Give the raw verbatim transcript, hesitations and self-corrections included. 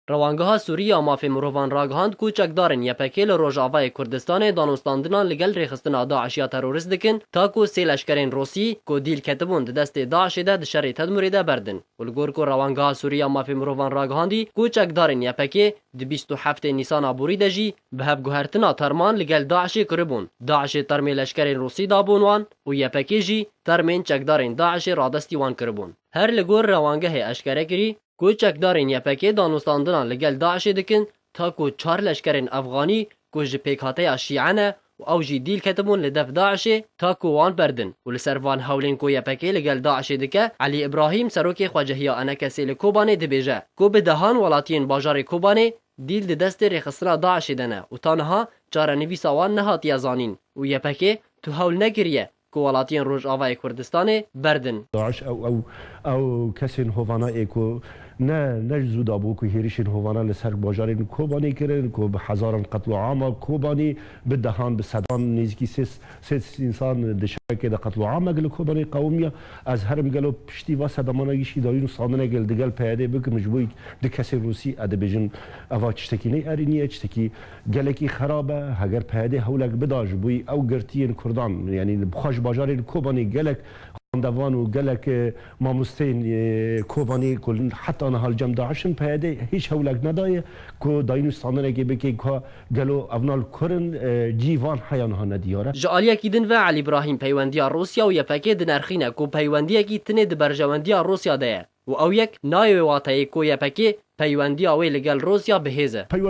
Rewangeha Sûrî ya Mafê Mirovan ragihand ku çekdarên Y P G li Rojavayê Kurdistanê danûstandinan li gel rêxistina DAIŞ ya terorîst dikin, ta ku sê leşkerên Rûsî ku dîl ketibûn di destê DAIŞê de di şerê Tedmurê de berdin. Û li gor ku Rewangeha Sûrî ya Mafê Mirovan ragihandî ku çekdarên Y P G di bîst û heftê Nîsana borî de jî bi hevguhertina terman li gel DAIŞê kiribûn. DAIŞê termê leşkerên Rûsî dabûn wan û Y P G jî termên çekdarên DAIŞê radestî wan kiribûn. Her li gor rewangehê eşkere kirî ku çekdarên Y P G danûstandinan li gel DAIŞê dikin, ta ku çar leşkerên Efxanî ku ji pêkhateya Şîe ne û ew jî dîl ketibûn li def DAIŞê, ta ku wan berdin û li ser van hewlên ku Y P G li gel DAIŞê dike, Elî Îbrahîm, serokê xwecehiya ENKSê li Kobanê dibêje ku bi dehan welatiyên bajarê Kobanê dîl di destê rêxistina DAIŞê de ne û ta niha çarenivîsa wan nehatiye zanîn û Y P G tu hewl nekiriye ku welatiyên Rojavayê Kurdistanê berdin. DAIŞ ew, ew, ew kesên hovana ê ku ne, ne ji zû dabû ku hêrişên hovana li ser bajarên Kobanê kirin, ku bi hezaran qetloama Kobanê, bi dehan, bi sedan, nêzîkî sê sê însan di şevekê de qetloamek li Kobanê qewimiya. Ez herim gelo piştî va sedamana gişî dayîn û standinekê li digel P Y D'ê bikim, ji bo du kesên Rûsî, ez dibêjim, eva tiştekî neyerînî ye, tiştekî gelekî xerab e. Heger P Y D hewlek bida ji bo ew girtiyên Kurdan, yanî bi xwe ji bajarê li Kobanê gelek xwendevan û gelek, e, mamosteyên, e, Kobanê ku heta niha li cem DAIŞ in, P Y D hîç hewlek nedaye ku dayîn û standinekê bike ku gelo ev nal kur in, e, cî van heya niha nediyar e. Ji aliyekî din ve Elî Brahîm peywendiya Rûsya û Y P G dinerxîne ku peywendiyekî tinê di berjewendiya Rûsya de ye û ew yek nayê wê wateyê ku Y P G peywendiya wê li gel Rûsya bi hêz e. Peywend